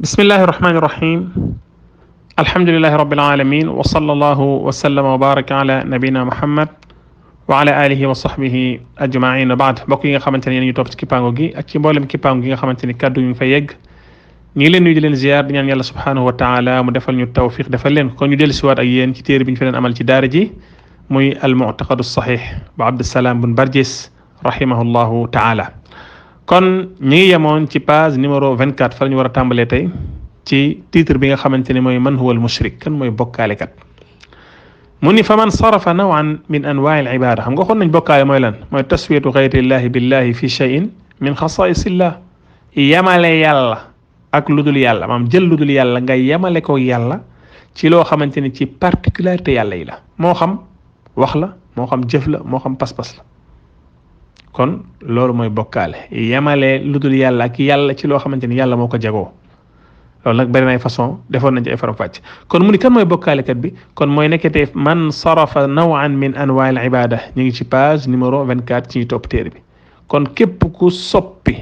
bismillahi irrahmani irrahim alhamdulilahi rabbil alamin wa sallallahu wa sallama wa baraka ala nabina muhammad wa ala alihi wa sahbihi ajmain wa baad mbokk yi nga xamante ne yéen ñu topp ci kippaango gi ak ci mboolem kippaango gi nga xamante ni kàddu ñu fa yegg ñu ngi leen nuyu di leen ziyaar di ñaan yàlla subhanahu wa taala mu defal ñu tawfiq defal leen kon ñu dellu siwaat ak yéen ci téere bi ñu fi leen amal ci daara ji muy al mu'taqadu sahih bu Abdusalaam bun Barjis rahimahullahu taala kon ñu ngi yemoon ci page numéro 24 fa la ñu war a tàmbalee tey ci titre bi nga xamante ne mooy man huwa al mushrik kan mooy bokkaalekat mu ni fa man sarafa nawan min anwaa al ibada xam nga xoon nañ bokkaale mooy lan mooy taswiyatu gayrillahi billahi fi shay'in min xasaisillah yemale yàlla ak ludul yàlla maanaam jël ludul yàlla nga yemale ko yàlla ci loo xamante ni ci particularité yàlla yi la moo xam wax la moo xam jëf la moo xam pas-pas la kon loolu mooy bokkaale yemale ludul yàlla ak yàlla ci loo xamante ni yàlla moo ko jagoo loolu nag bari na ay façon defoon nañ ci ay faram fàcc kon mu ni kan mooy bokkaalekat bi kon mooy nekkatee man sarafa nawan min anwaa al ibada ñu ngi ci page numéro 24 ci topp téere bi kon képp ku soppi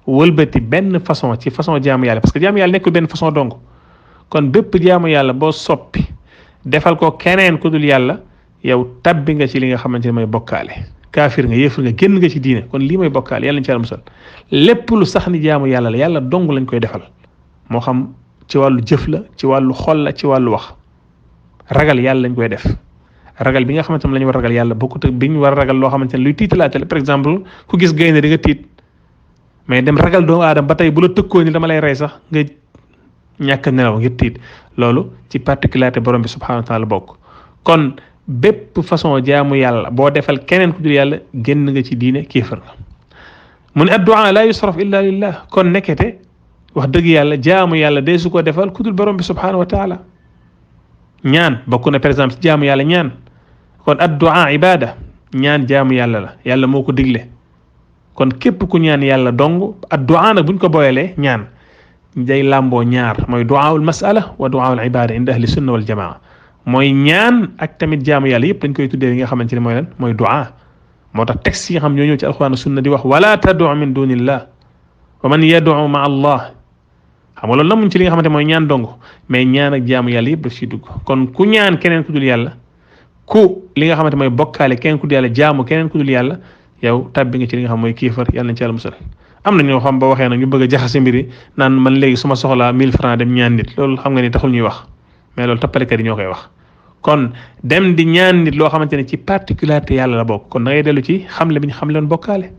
wëlbati benn façon ci façon jaamu yàlla parce que jaamu yàlla nekkul benn façon dong kon bépp jaamu yàlla boo soppi defal ko keneen ku dul yàlla yow tabbi nga ci li nga xamante ni mooy bokkaale kaafir nga yéefir nga génn nga ci diine kon lii mooy bokkaale yàlla nañ ci yàlla musal lépp lu sax ni jaamu yàlla la yàlla dong lañ koy defal moo xam ci wàllu jëf la ci wàllu xol la ci wàllu wax ragal yàlla lañ koy def ragal bi nga xamante ne la ñu war a ragal yàlla bokkut ak bi ñu war a ragal loo xamante ne luy tiitalaate la par exemple ku gis gaynde di nga tiit mais dem ragal doomu aadama ba tey bu la tëkkoo ni dama lay rey sax nga ñàkk nelaw ngir tiit loolu ci particularité borom bi subhanahu wa taala bokk kon bépp façon jaamu yàlla boo defal keneen ku dul yàlla génn nga ci diine kéefër nga mu ne addu'a la yusraf illa lillah kon nekkete wax dëgg yàlla jaamu yàlla dee su ko defal ku dul borom bi subhanahu wa taala ñaan bokk na par exemple ci jaamu yàlla ñaan kon addu'a ibada ñaan jaamu yàlla la yàlla moo ko digle kon képp ku ñaan yàlla dong addu'a nag buñ ko boyalee ñaan day làmboo ñaar mooy du'aul mas'ala wa du'aul ibada inda ahli sunna wal jamaa mooy ñaan ak tamit jaamu yàlla yëpp dañ koy tuddee li nga xamante ne mooy lan mooy du'a moo tax texte yi nga xam ñoo ñëw ci alquran sunna di wax wala tad'u min dunillah wa man yad'u ma'a allah xam nga loolu namuñ ci li nga xamante mooy ñaan dong mais ñaan ak jaamu yàlla yëpp daf ciy dugg kon ku ñaan keneen ku dul yàlla ku li nga xamante mooy bokkaale keneen ku dul yàlla jaamu keneen ku dul yàlla yow tàbbi nga ci li nga xam mooy kiifar yàlla nañ ci yàlla musal am na ñoo xam ba waxee nag ñu bëgg a jaxase mbiri naan man léegi su ma soxlaa 1000 francs dem ñaan nit loolu xam nga ni taxul ñuy wax mais loolu tappalekat yi ñoo koy wax kon dem di ñaan nit loo xamante ne ci particularité yàlla la bokk kon da ngay dellu ci xamle bi ñu xamle woon bokkaale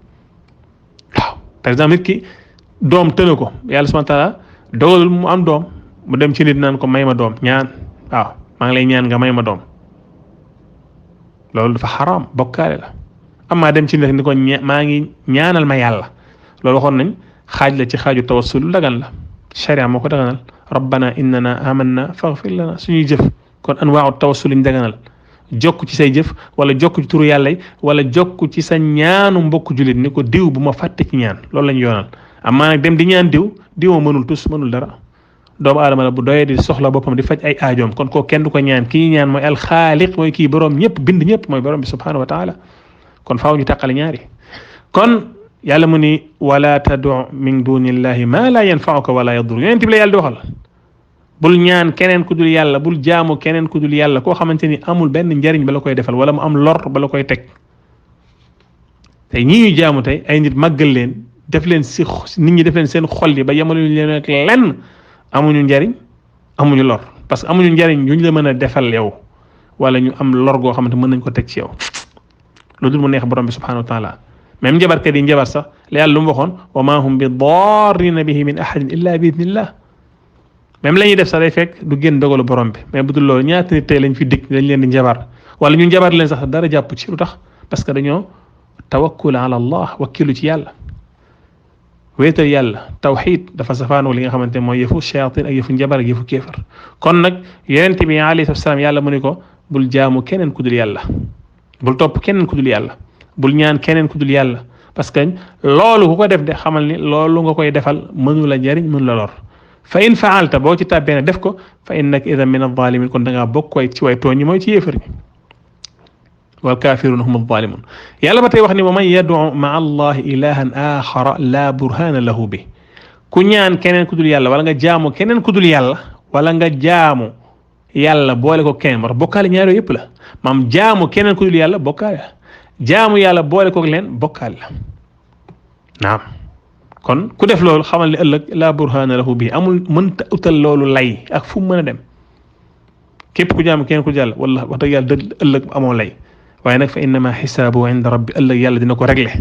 waaw par exemple nit ki doom tëna ko yàlla subhanahu wa taala dogalul mu am doom mu dem ci nit naan ko may ma doom ñaan waaw maa ngi lay ñaan nga may ma doom loolu dafa xaraam bokkaale la amaa dem ci nit ni ko maa ngi ñaanal ma yàlla loolu waxoon nañ xaaj la ci xaaju tawassul dagan la sharia moo ko daganal rabbana innana amanna faghfir lana suñuy jëf kon anwaa'u tawassul ñu daganal jokk ci say jëf wala jokk ci turu yàlla yi wala jokk ci sa ñaanu mbokk jullit ni ko diw bu ma fàtte ci ñaan loolu lañ yoonal amaa nag dem di ñaan diw mënul tus mënul dara doomu aadama la bu doyee di soxla boppam di faj ay aajoom kon koo kenn du ko ñaan kii ñaan mooy alxaaliq mooy kii borom ñëpp bind ñëpp mooy borom bi subhanahu wa taala kon faaw ñu tàqale ñaari kon yàlla mu ni wala tad'u min dunillahi ma la yanfa'uka wala yadur yonent bi la yàlla di waxal bul ñaan keneen ku dul yàlla bul jaamu keneen ku dul yàlla koo xamante ni amul benn njariñ ba la koy defal wala mu am lor ba la koy teg tey ñii ñu jaamu tey ay nit màggal leen def leen si nit ñi def leen seen xol yi ba yemaluñu leen ak lenn amuñu njariñ amuñu lor parce que amuñu njariñ yu ñu la mën a defal yow wala ñu am lor goo xamante mën nañ ko teg ci yow lu dul mu neex borom bi subhanahu wa taala même njabarkat yi njabar sax la yàlla lu mu waxoon wa ma hum bi darrina bihi min ahadin illa bi idnillah même la ñuy def sax day fekk du génn dogalu borom bi mais bu dul loolu ñaata nit tey lañ fi dikk dañ leen di njabar wala ñu njabar leen sax dara jàpp ci lu tax parce que dañoo tawakkul ala allah wakkilu ci yàlla wéetal yàlla tawxid dafa safaanoo li nga xamante mooy yëfu shayatin ak yëfu njabar ak yëfu kéefar kon nag yonent bi alayhi salaam yàlla mu ni ko bul jaamu keneen ku dul yàlla bul topp keneen ku dul yàlla bul ñaan keneen ku dul yàlla parce que loolu ku ko def de xamal ni loolu nga koy defal mënu la jariñ mënu la lor fa in faalta boo ci tàbbee def ko fa innaka idan min adh-dhalimin kon da ngaa bokk way ci way tooñ ñi mooy ci yéefar ñi wal kafiruna hum adh-dhalimun yàlla ba tey wax ni wa man yad'u ma'a allahi ilahan axara la burhana lahu bi ku ñaan keneen ku dul yàlla wala nga jaamu keneen ku dul yàlla wala nga jaamu yàlla boole ko keneen moo tax bokkaale ñaar yooyu yëpp la maam jaamu keneen ku dul yàlla bokkaale la jaamu yàlla boole ko leen bokkaale la naam kon ku def loolu xamal ne ëllëg laa burhaana lahu bi amul mënta utal loolu lay ak fu mu mën a dem képp ku jaamu keneen ku dul yàlla wala wax dëgg yàlla ëllëg amoo lay waaye nag fa innama xisaabu inda rabbi ëllëg yàlla dina ko réglé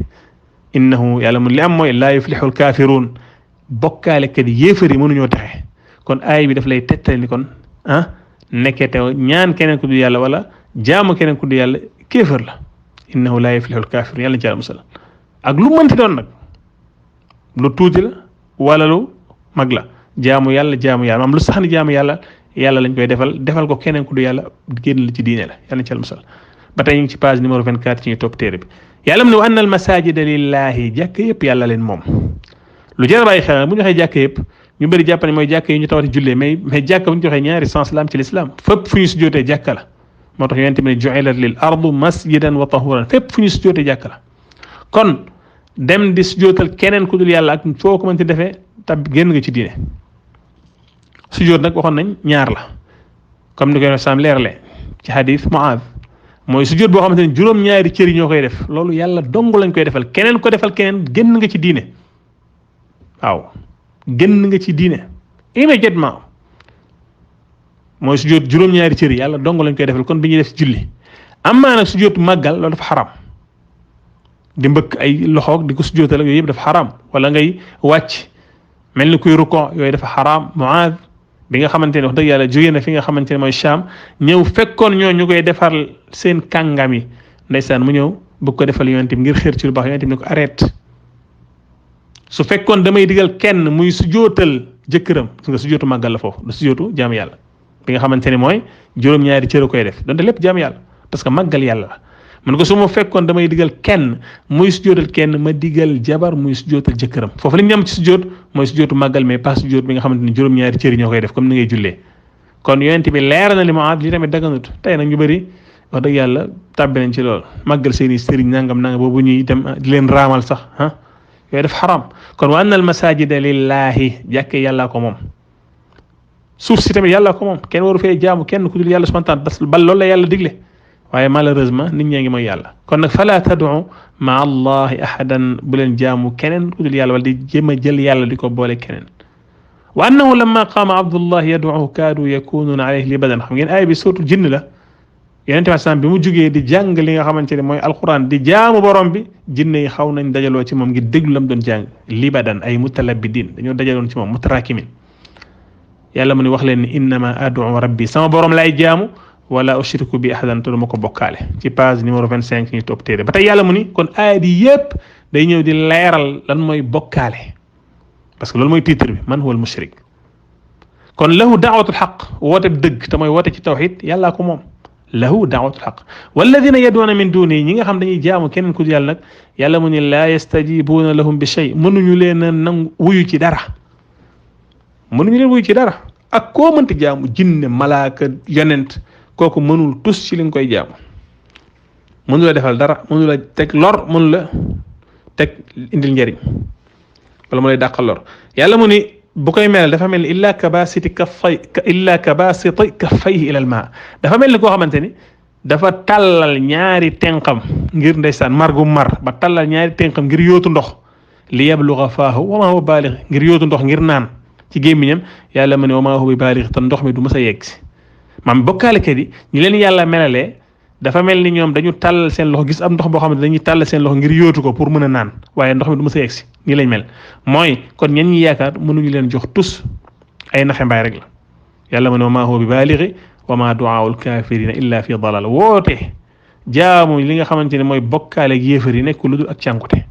innahu yàlla mun li am mooy laa yuflixu alkaafiruun bokkaale kat yéefar yi mënuñoo texe kon aay bi daf lay tettale ni kon nekkete ñaan keneen ku dul yàlla wala jaamu keneen ku dul yàlla kéefar la innahu laa yuflixu alkaafiruun yàlla ci yàlla musal ak lu mënti doon nag lu tuuti la wala lu mag la jaamu yàlla maam lu sax ni jaamu yàlla lañ koy defal ko keneen ku dul yàlla génn la ci diine la yàlla ci yàlla musal ba tey ñu ngi ci page numéro 24 ci ñu topp téere bi yàlla mu ne wa anna al masajida lillahi jàkk yëpp yàlla leen moom lu jar a bàyyi xel bu ñu waxee jàkk yëpp ñu bëri jàpp ne mooy jàkk yi ñu tawati jullee mais jàkk bu ñu joxee ñaari sens la am ci l'islam fépp fu ñu sujjootee jàkka la moo tax yonent bi ne ju'ilat lil ardu masjidan wa tahuran fépp fu ñu sujjootee jàkka la kon dem di sujjootal keneen ku dul yàlla ak foo ko mënti defee tab génn nga ci diine sujjoot nag waxoon nañ ñaar la comme ni ko sam leerle ci hadith Muaaz mooy sujjoot boo xamante ne juróom-ñaari cër yi ñoo koy def loolu yàlla dong lañ koy defal keneen ko defal keneen génn nga ci diine waaw génn nga ci diine immédiatement mooy sujjoot juróom-ñaari cër yi yàlla dong lañ koy defal kon bi ñuy def julli amaa nag sujjoot màggal loolu dafa xaram di mbëkk ay loxoog di ko sujjootal ak yooyu yëpp dafa xaram wala ngay wàcc mel ni kuy ruko yooyu dafa xaram Muaaz bi nga xamante ne wax dëgg yàlla jógee na fi nga xamante ne mooy Sham ñëw fekkoon ñoo ñu koy defar seen kàngam yi ndeysaan mu ñëw bëgg ko defal yonent bi ngir xër ci lu baax yonent bi ne ko arrête su fekkoon damay digal kenn muy sujootal jëkkëram su nga sujootu màggal la foofu da sujootu jaamu yàlla bi nga xamante ne mooy juróom-ñaari cër koy def donte lépp jaamu yàlla parce que màggal yàlla la man ko su ma fekkoon damay digal kenn muy sujootal kenn ma digal jabar muy sujootal jëkkëram foofu li ñu am ci sujoot mooy sujootu màggal mais pas sujoot bi nga xamante ni juróom-ñaari cër ñoo koy def comme ni ngay jullee kon yonent bi leer na li ma li tamit daganut tey nag ñu bëri wax dëgg yàlla tàbbi nañ ci loolu màggal seeni sëriñ nangam boobu ñuy dem di leen raamal sax yooyu def xaram kon wa anna al masajida lillahi jàkke yàllaa ko moom suuf si tamit yàllaa ko moom kenn waru fee jaamu kenn ku dul yàlla subhanahu wa ta'ala bal loolu la yàlla digle waaye malheureusement nit ñaa ngi mooy yàlla kon nag fala tad'u ma allahi ahadan bu leen jaamu keneen ku dul yàlla wala di jéem a jël yàlla di ko boole keneen wa annahu lamma qaama abdullah yad'uhu kaadu yakununa alayhi libadan xam ngeen aaya bi surtout jinn la yonente bi sallam bi mu jugee di jàng li nga xamante ne mooy alquran di jaamu borom bi jinne yi xaw nañ dajaloo ci moom ngir déglu lam doon jàng libadan ay mutalabidin dañoo dajaloon ci moom mutarakimin yàlla mu ne wax leen ni innama ad'u rabbi sama borom lay jaamu wala ushriku bi ahadan te duma ko bokkaale ci page numéro 25 ñu topp téere ba tey yàlla mu ni kon aaya bi yépp day ñëw di leeral lan mooy bokkaale parce que loolu mooy titre bi man huwa al mushrik kon lahu da'watul haqq woote dëgg te mooy woote ci tawhid yàllaa ko moom lahu da'watul haqq walladina yad'una min duni ñi nga xam dañuy jaamu keneen ku yàlla nag yàlla mu ni laa yastajibuna lahum bi shay mënuñu leen a nangu wuyu ci dara mënuñu leen wuyu ci dara ak koo mënti jaamu jinne malaaka yonent kooku mënul tus ci li nga koy jaamu mënu la defal dara mënu la teg lor mënu la teg indil njëriñ wala mu lay dàqal lor yàlla mu ni bu koy melal dafa mel ni illa kabasiti kaffayhi ila al ma dafa mel ni koo xamante ni dafa tàllal ñaari tenqam ngir ndeysaan margu mar ba tàllal ñaari tenqam ngir yóotu ndox li yabluga faahu wa ma huwa baaligh ngir yóotu ndox ngir naan ci gémmiñam yàlla mu ne wa ma huwa baaligh te ndox mi du mës a yegg si maam bokkaalekat yi ñi leen yàlla melalee dafa mel ni ñoom dañu tàllal seen loxo gis am ndox boo xam ne dañuy tàllal seen loxo ngir yóotu ko pour mën a naan waaye ndox mi du mës a yegg si nii lañ mel mooy kon ñen ñi yaakaar mënuñu leen jox tus ay naxe mbaay rek la yàlla mu ne wa ma huwa bi baalighi wa ma du'aa'ul kaafiriina illa fi dalal woote jaamu li nga xamante ne mooy bokkaale ak yéefar yi nekk lu dul ak cànkute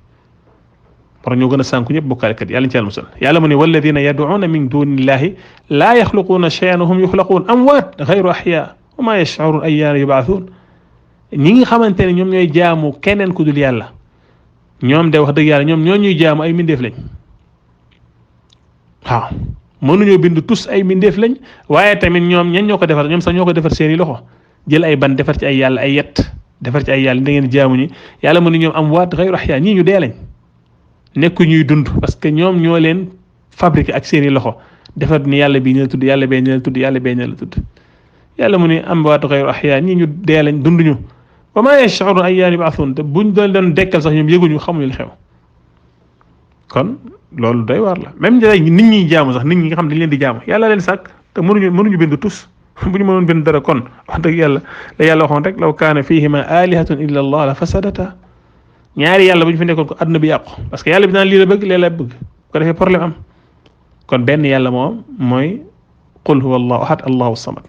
war ñoo gën a sànku ñëpp bokkaalekat yàlla ci yàlla musal yàlla mu ne walladina yad'una min dunillahi laa yaxluquuna shay'an wa hum yuxlaquun amwaat ghayru ahyaa wa ma yash'uruun ayyaana yub'athuun ñi nga xamante ne ñoom ñooy jaamu keneen ku dul yàlla ñoom de wax dëgg yàlla ñoom ñoo ñuy jaamu ay mindeef lañ waaw mënuñoo bind tus ay mindeef lañ waaye tamit ñoom ñan ñoo ko defar ñoom sax ñoo ko defar seeni loxo jël ay ban defar ci ay yàlla ay yett defar ci ay yàlla da ngeen jaamu ñi yàlla mu ne ñoom amwaat ghayru ahyaa ñii ñu dee lañ nekku ñuy dund parce que ñoom ñoo leen fabriqué ak seeni loxo defar ni yàlla bii ni la tudd yàlla bee ni la tudd yàlla bee ni la tudd yàlla mu ne amwaatu ghayru ahyaa ñii ñu dee lañ dunduñu wa maa yash'uruuna ayyaana yub'athuun te buñ doon dekkal sax ñoom yëguñu xamuñu li xew kon loolu doy waar la même nit ñi jaamu sax nit ñi nga xam dañ leen di jaamu yàlla leen sàkk te mënuñu bind tus bu ñu mënoon bind dara kon wax dëgg yàlla la yàlla waxoon rek law kaana fiihimaa aalihatun illa allah la fasadataa ñaari yàlla bu ñu fi nekkoon ko àdduna bi yàqu parce que yàlla bi naan lii la bëgg lee la bëgg ko defee problème am kon benn yàlla moom mooy qul huwa allahu ahad allahu samad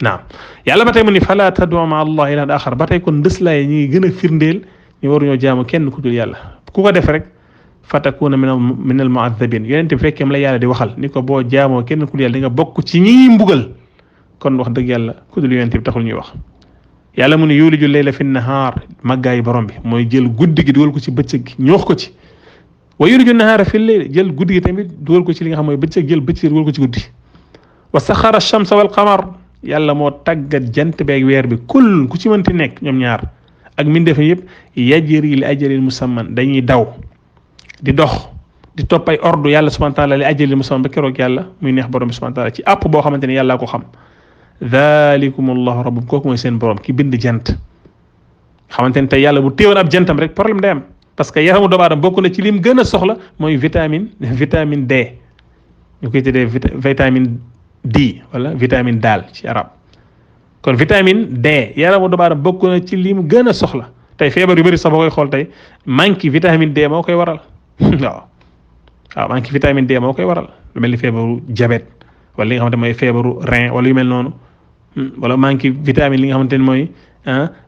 naam yàlla ba tey mu ni fala tad'u ma'a allahi ilahan axar ba tey kon ndëslaay ñi ngi gën a firndeel ñu waruñoo jaamu kenn ku dul yàlla ku ko def rek fatakuna min al mu'azzabin yonente bi fekkee la yàlla di waxal ni ko boo jaamoo kenn ku dul yàlla di nga bokk ci ñi mbugal kon wax dëgg yàlla ku dul yonente bi taxul ñuy wax yàlla mu ne yuliju layla fi nahaar màggaayu borom bi mooy jël guddi gi dugal ko ci bëccëg gi ñoox ko ci wa yuliju nahaara fi layl jël guddi gi tamit dugal ko ci li nga xam mooy bëccëg jël bëccëg dugal ko ci guddi wa saxara shamsa wal qamar yàlla moo tàggat jant beeg weer bi kul ku ci mënti nekk ñoom ñaar ak mindeef yëpp yajri li ajalin musamman dañuy daw di dox di topp ay ordre yàlla subhanahu wa taala li ajalin musamman ba keroog yàlla muy neex borom bi subhanahu wa taala ci àpp boo xamante ne yàllaa ko xam dhalikum allahu rabbukum kooku mooy seen borom ki bind jant xamante ne tey yàlla bu téewoon ab jantam rek problème day am parce que yaramu doomu aadama bokk na ci lim gën a soxla mooy vitamine D ñu koy tuddee vitamine D wala vitamine daal ci arab kon vitamine D yaramu doomu aadama bokk na ci lim gën a soxla tey feebar yu bëri sax boo koy xool tey manque vitamine D moo koy waral waaw manque vitamine D moo koy waral lu mel ni feebaru diabète wala li nga xamante mooy feebaru rein wala yu mel noonu wala manque vitamine li nga xamante ne mooy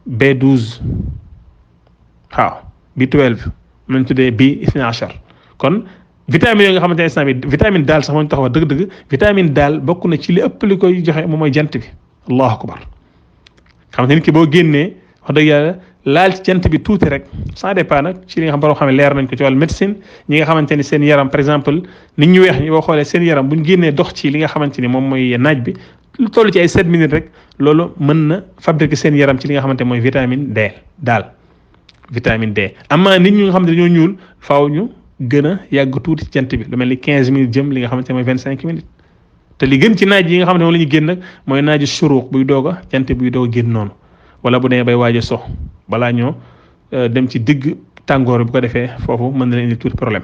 B12 waaw B12 mu lañ tuddee B12 kon vitamine yooyu nga xamante ne instant bi vitamine daal sax moo ñu tax wax dëgg-dëgg vitamine daal bokk na ci li ëpp li koy joxe moom mooy jant bi allahu akbar xamante ni ki boo génnee wax dëgg yàlla laal ci jant bi tuuti rek ça dépend nag ci li nga xam borom xam ne leer nañ ko ci wàllu médecine ñi nga xamante ni seen yaram par exemple nit ñu weex ñi boo xoolee seen yaram buñ génnee dox ci li nga xamante ni moom mooy naaj bi lu toll ci ay 7 minutes rek loolu mën na fabriquer seen yaram ci li nga xamante mooy vitamine D daal vitamine D amaa nit ñu nga xam ne dañoo ñuul faaw ñu gën a yàgg tuuti ci jant bi lu mel ni 15 minutes jëm li nga xamante mooy 25 minutes te li gën ci naaj yi nga xam ne moom la ñu génn nag mooy naaju shuruq buy doog a jant buy doog a génn noonu wala bu demee bay waaj a sox balaa ñoo dem ci digg tàngoor bu ko defee foofu mën na leen indi tuuti problème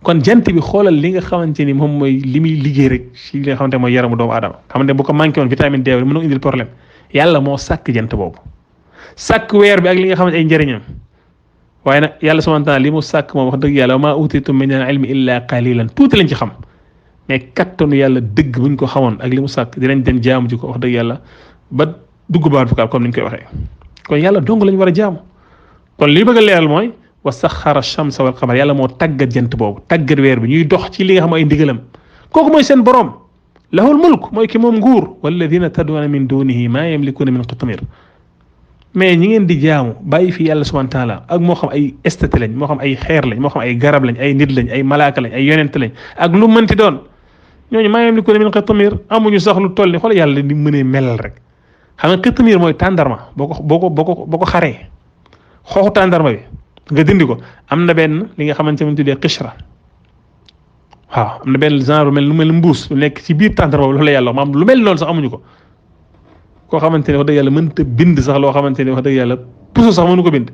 kon jant bi xoolal li nga xamante ni moom mooy li muy liggéey rek ci li nga xamante mooy yaramu doomu aadama xamante bu ko manqué woon vitamine D mën na indil problème yàlla moo sàkk jant boobu sàkk weer bi ak li nga xamante ay njëriñam waaye nag yàlla subhanahu wa ta'ala li mu sàkk moom wax dëgg yàlla wa maa utiitum min al-ilmi illa qalilan tuuti lañ ci xam mais kattanu yàlla dëgg buñ ko xamoon ak li mu sàkk dinañ dem jaamu ji ko wax dëgg yàlla ba dugg baat bu kaab comme ni ñu koy waxee kon yàlla dong lañ war a jaamu kon li bëgg a leeral mooy wa saxara shamsa wal qamar yàlla moo tàggat jant boobu tàggat weer bi ñuy dox ci li nga xam ay ndigalam kooku mooy seen borom lahul mulk mooy ki moom nguur walladina tad'una min dunihi ma yamlikuna min qitmir mais ñi ngeen di jaamu bàyyi fi yàlla subhanahu wa ta'ala ak moo xam ay estati lañ moo xam ay xeer lañ moo xam ay garab lañ ay nit lañ ay malaaka lañ ay yonent lañ ak lu mënti doon ñooñu ma yamlikuna min qitmir amuñu sax lu toll ni xool yàlla ni mënee melal rek xam nga qitmir mooy tàndarma boo ko xaree xooxu tàndarma bi nga dindi ko am na benn li nga xamante ne tuddee qishra waaw am na benn genre lu mel mbuus lu nekk ci biir tàndarma loolu la yàlla maam lu mel noonu sax amuñu ko koo xamante ne wax dëgg yàlla mënta bind sax loo xamante ne wax dëgg yàlla puso sax mënu ko bind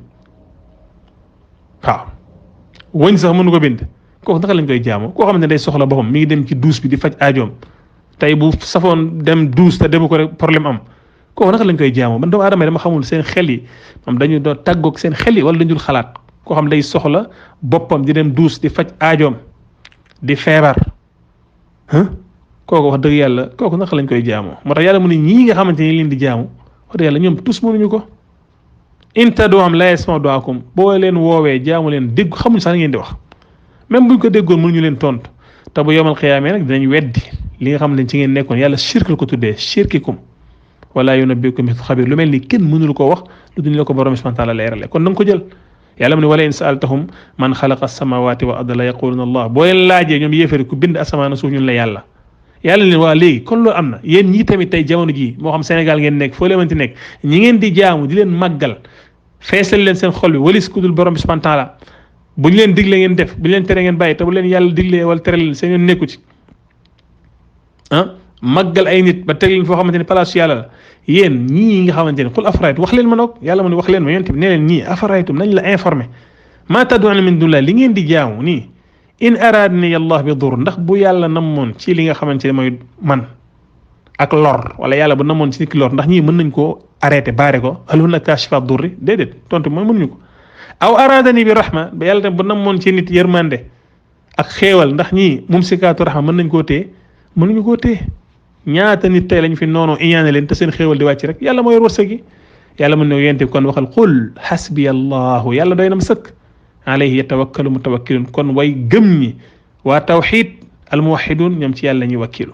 waaw wëñ sax mënu ko bind kooku naka lañ koy jaamoo koo xamante ne day soxla boppam mi ngi dem ci douche bi di faj aajoom tey bu safoon dem douche te demu ko rek problème am kooku naka lañ koy jaamoo man doomu aadama dama xamul seen xel yi moom dañu doon tàggoog seen xel yi wala dañu dul xalaat koo xam day soxla boppam di dem douche di faj aajoom di feebar kooku wax dëgg yàlla kooku naka lañ koy jaamoo moo tax yàlla mu ne ñii nga xamante ni leen di jaamu wax dëgg yàlla ñoom tous mënuñu ko in tad'uuhum laa yasma'uu du'aakum boo leen woowee jaamu leen dégg xamuñ sax ngeen di wax même buñ ko déggoon mënuñu leen tontu te bu yawmal qiyaamee nag dinañ weddi li nga xam ne ci ngeen nekkoon yàlla shirk la ko tuddee shirkikum wala yunabbi'uka mithlu xabiir lu mel ni kenn mënul ko wax lu duñ la ko borom subhaanahu wa ta'aala leerale kon na nga ko jël yàlla mu ne wala in sa'altahum man xalaqa as-samaawaati wal arda la yaquluuna Allah boo leen laajee ñoom yéefari ku bind asamaan suuf ñun la yàlla leen waa léegi kon loolu am na yéen ñii tamit tey jamono jii moo xam Sénégal ngeen nekk foo leen nekk ñi ngeen di jaamu di leen màggal feesal leen seen xol bi walis ku dul borom subhaanahu wa ta'aala buñ leen digle ngeen def buñ leen tere ngeen bàyyi te bu leen yàlla diglee wala tere leen seen yoon nekku ci màggal ay nit ba teg leen foo xamante ni place yàlla la yéen ñii nga xamante ni xul afaraytum wax leen ma noog yàlla mu ne wax leen ma yonent bi ne leen ñii afaraytum nañ la informé maa tad'uuna min dunillah li ngeen di jaamu nii in araadani allah bi dur ndax bu yàlla namoon ci li nga xamante ne mooy man ak lor wala yàlla bu namoon ci nit ki lor ndax ñii mën nañ koo arrêté baare ko hal hunna kaashifaat durri déedéet tontu mooy mënuñu ko aw araadani bi rahma ba yàlla tam bu namoon ci nit yërmande ak xéewal ndax ñii mumsikaatu rahma mën nañ koo téye mënuñu koo téye ñaata nit tey lañ fi noonu iñaane leen te seen xéewal di wàcc rek yàlla moo yor wërsëg gi yàlla mën ne yente kon waxal qul hasbiya allahu yàlla doy na ma sëkk alayhi yatawakkalu mutawakkilun kon way gëm ñi waa tawxid almuwahidun ñoom ci yàlla ñuy wakkilu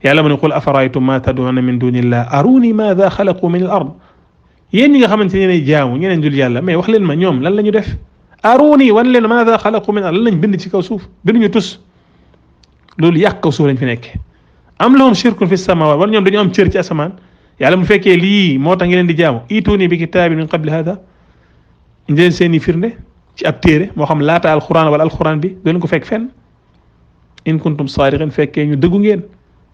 yàlla mu ne qul afaraytum ma tad'una min dunillah aruni madha xalaqu min al ard yéen ñi nga xamante ne yéenay jaamu ñeneen dul yàlla mais wax leen ma ñoom lan la ñu def aruni wan leen madha xalaqu min al ard lan lañ bind ci kaw suuf binduñu tus loolu yàq kaw suuf lañ fi nekkee am lahum shirkun fi samawat wala ñoom dañu am cër ci asamaan yàlla mu fekkee lii moo tax ngeen di jaamu ituni bi kitaabin min qabli hada indi leen seen i firnde ci ab téere moo xam laata alquran wala alquran bi doo leen ko fekk fenn in kuntum saadiqin fekkee ñu dëggu ngeen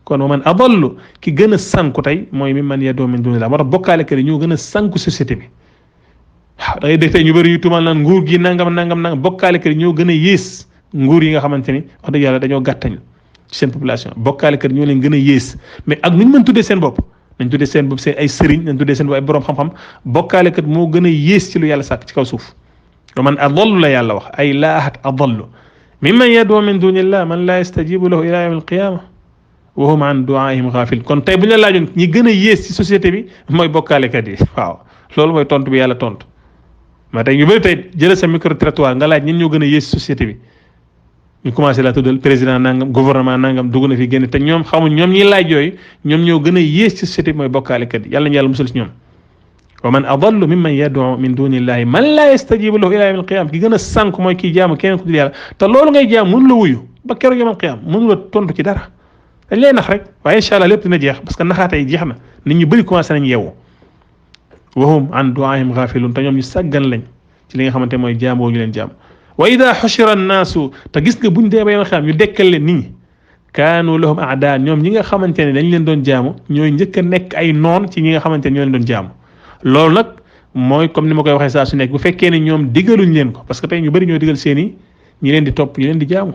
kon wa man adallu ki gën a sànku tey mooy mimman yad'u min dunillah moo tax bokkaalekat yi ñoo gën a sànku société bi waaw da ngay dégg tey ñu bëri yu tumal naan nguur gi nangam bokkaalekat yi ñoo gën a yées nguur yi nga xamante ni wax dëgg yàlla dañoo gàttañ ci seen population bokkaalekat ñoo leen gën a yées mais ak nuñ mën tuddee seen bopp nañ tuddee seen bopp seen ay sëriñ nañ tuddee seen bopp ay borom xam-xam bokkaalekat moo gën a yées ci lu yàlla sàkk ci kaw suuf wa man adallu la yàlla wax ay laa ahad adallu mimman yad'u min dunillah man laa yastajibu lahu ila yawm alqiyama wa hum an du'aihim ghafil kon tey bu ñu la laajoon ñi gën a yées ci société bi mooy bokkaalekat yi waaw loolu mooy tontu bi yàlla tontu mais tey ñu bëri tey jëlee sa micro trottoir nga laaj ñen ñoo gën a yées ci société bi ñu commencé la tuddal président nangam gouvernement nangam dugg na fi génn te ñoom xamuñ ñoom ñi laaj yooyu ñoom ñoo gën a yées ci société bi mooy bokkaalekat yi yàlla ñu yàlla musal ci ñoom wa man adallu mimman yad'u min dunillahi man laa yastajibu lahu ila yawm alqiyama ki gën a sànk mooy kii jaamu keneen ku dul yàlla te loolu ngay jaam mënu la wuyu ba keroog yawm alqiyama mënu la tontu ci dara dañ lay nax rek waaye incha allah lépp dina jeex parce que naxaate yi jeex na nit ñu bëri commencé nañ yeewu wa hum an du'aihim ghafilun te ñoom ñu sàggan lañ ci li nga xamante mooy jaamoo ñu leen jaam wa ida xushira annaasu te gis nga buñ dee ba yoon xam ñu dekkal leen nit ñi kaanu lahum a'daa ñoom ñi nga xamante ne dañ leen doon jaamu ñooy njëkk a nekk ay noon ci ñi nga xamante ne ñoo leen doon jaamu loolu nag mooy comme ni ma koy waxee saa su nekk bu fekkee ne ñoom digaluñ leen ko parce que tey ñu bëri ñoo digal seen i ñi leen di topp ñi leen di jaamu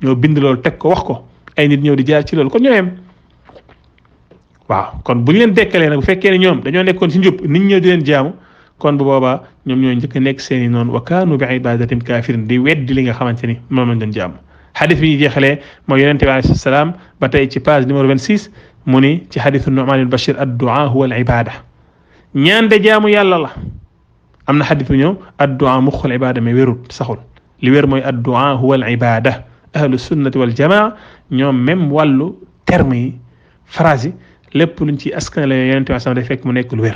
ñoo bind loolu teg ko wax ko ay nit ñëw di jaar ci loolu kon ñoo yem waaw kon bu ñu leen dekkalee nag bu fekkee ne ñoom dañoo nekkoon ci njub nit ñëw di leen jaamu kon bu boobaa ñoom ñooy njëkk a nekk seen i noonu wa kaanu bi ibadatin kafirin di weddi li nga xamante ni moom lañ doon jaamu xadis bi ñu jeexalee mooy yonente bi alayhi salaam ba tey ci page numéro 26 mu ni ci xadisu Nu'man al-Bashir ad-du'a huwa al-ibada ñaan de jaamu yàlla la am na xadis bu ñëw ad-du'a muxul ibada mais wérut saxul li wér mooy ad-du'a huwa al-ibada ahlu sunnati wal jamaa ñoom même wàllu terme yi phrase yi lépp luñ ci askanale yonente bi day fekk mu nekk lu wér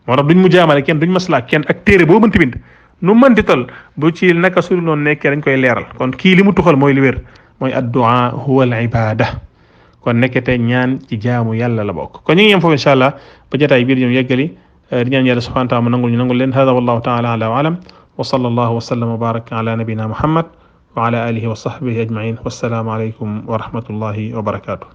moo tax duñ mu jaamale kenn duñ maslaa kenn ak téere boo mënti bind nu mënti tol bu ci naka su dul noonu nekkee dañ koy leeral kon kii li mu tuxal mooy li wér mooy ad-du'a huwa al-ibada kon nekkete ñaan ci jaamu yàlla la bokk kon ñu ngi yem foofu incha allah ba jotaay biir ñoom yeggali di ñaan yàlla subhanahu wa ta'ala mu nangul ñu nangul leen hada wallahu ta'ala ala wa alam wa sallallahu wa sallam wa baraka ala nabina muhammad wa ala alihi wa sahbihi ajma'in wassalamu alaykum wa rahmatullahi wa barakatuh